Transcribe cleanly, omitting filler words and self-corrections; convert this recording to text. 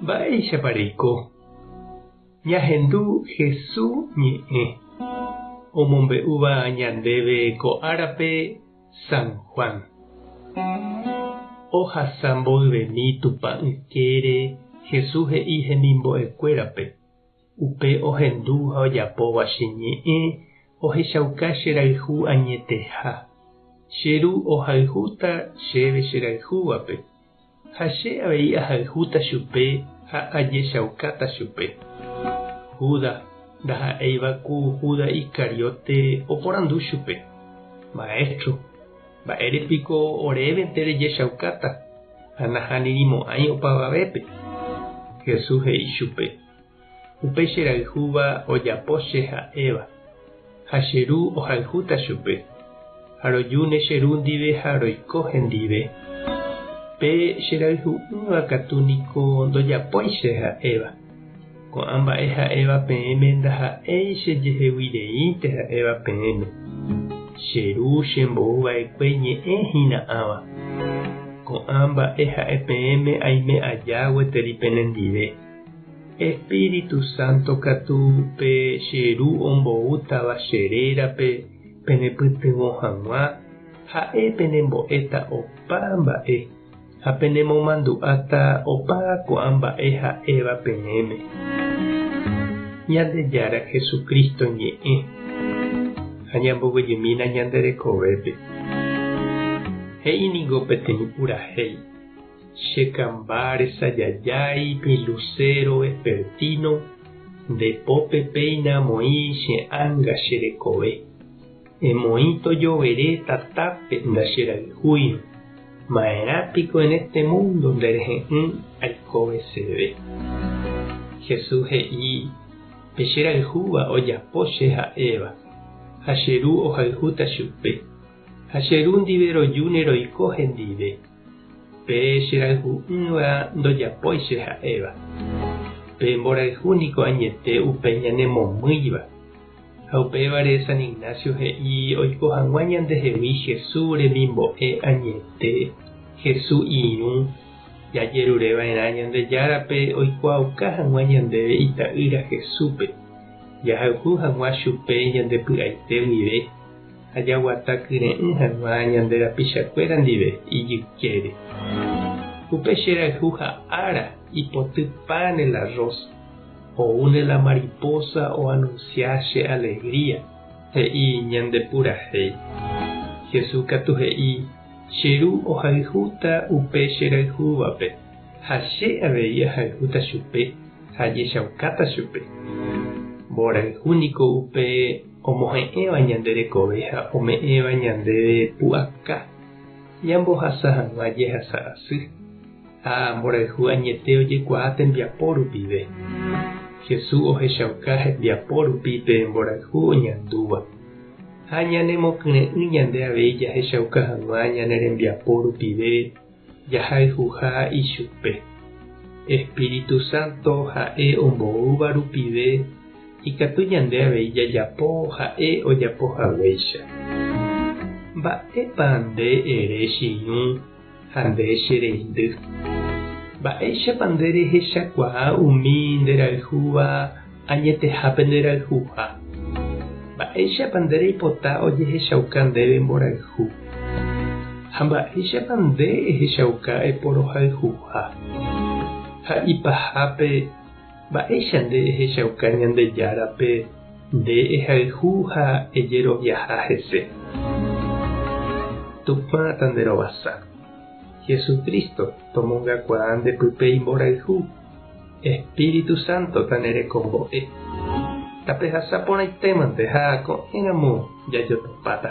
Mba'éichapa reiko? Ñahendu Hesu ñe'ẽ omombe'úva ñandéve ko árape San Juan. Ohasa mboyvemi Tupã ykére Hesu he'i hemimbo'ekuérape, Upe ohendu ha ojapóva che ñe'ẽ ohechauka che rayhu añeteha. Che Ru ohayhúta chéve che rayhúvape, ha che avei ahayhúta chupe ha ajechaukáta chupe. Judas, ndaha'éiva ku Judas Iscariote oporandu chupe, Maestro, mba'ére piko orévente rejechaukáta ha nahanirimo'ãi opavavépe? Jesús he'i chupe, Upe che rayhúva ojapo che ha'éva, ha che Ru ohayhúta chupe, ha rojúne che Ru ndive ha roiko hendive. Pe che rayhu'ỹva katu niko ndojapói che ha'éva. Ko'ã mba'e ha'éva peẽme ndaha'éi che jehegui reínte ha'éva peẽme. Che Ru chembou va'ekue ñe'ẽ hína ãva. Ko'ã mba'e ha'e peẽme aime aja gueteri penendive. Espíritu Santo katu pe che Ru omboútava che rérape penepytyvõ hag̃ua, ha'e penembo'éta opa mba'e, ha penemomandu'áta opa ko'ã mba'e ha'éva peẽme. Ñandejára Jesucristo ñe'ẽ, ha ñamboguejymína ñande rekovépe. He'i ningo peteĩ purahéi. Che kamba resajajái mi lucero vespertino nde pópe péina amoĩ che ánga che rekove. Emoĩ tojovere tatápe ndacherayhúirõ, ma'erã piko en este mundo nde rehe'ỹ aikoveseve. Jesús he'i, Pe che rayhúva ojapo che ha'éva, ha che Ru ohayhúta chupe, ha che Ru ndive rojúne roiko hendive. Pe che rayhu'ỹva ndojapói che ha'éva. Pe mborayhu niko añete upe ñanemomýiva. Ha upévare San Ignacio he'i oiko hag̃ua ñandehegui Jesús remimbo'e añete, Jesús irũ, jajerureva'erã Ñandejárape oikuaauka hag̃ua ñandéve Ita'ýra Jesúspe, jahayhu hag̃ua chupe ñande py'aite guive. ha jaguata kyre'ỹ hag̃ua ñande rapichakuéra ndive ijykére. Upe che rayhu ha ára ipoty páne la rosa, oúne la mariposa oanuncia che alegría, he'i ñande purahéi. Jesús katu he'i, Che Ru ohayhúta upe che rayhúvape, ha che avei ahayhúta chupe ha ajechaukáta chupe. Mborayhu niko upe omohe'ẽva ñande rekove ha ome'ẽva ñandéve pu'aka ñambohasa hag̃ua jehasa asy, ha mborayhu añete ojekuaa tembiapo rupive. Jesús ohechauka hembiapo rupi pe mborayhu oñandúva, ha ñanemokyre'ỹ ñande avei jahechauka hag̃ua ñane rembiapo rupive jahayhuha ichupe. Espíritu Santo ha'e omboúva rupive Ikatu ñande avei jajapo ha'e ojapo haguéicha. Mba'épa nde ere che irũ ha nde che reindy? Mba'éichapa nde rehechakuaa umi nderayhúva añetehápe nderayhuha? Mba'éichapa nde reipota ojehechauka ndéve mborayhu? Ha mba'éichapa nde ehechauka eporohayhuha? Ha ipahápe, Mba'éicha nde ehechauka Ñandejárape nde ehayhu ha ejeroviaha hese? Tupã tanderovasa. Jesucristo tomongakuaa nde pype imborayhu, Espíritu Santo tanerekombo'e. Tapehasa porãitémante ha ko'ẽramo jajotopáta.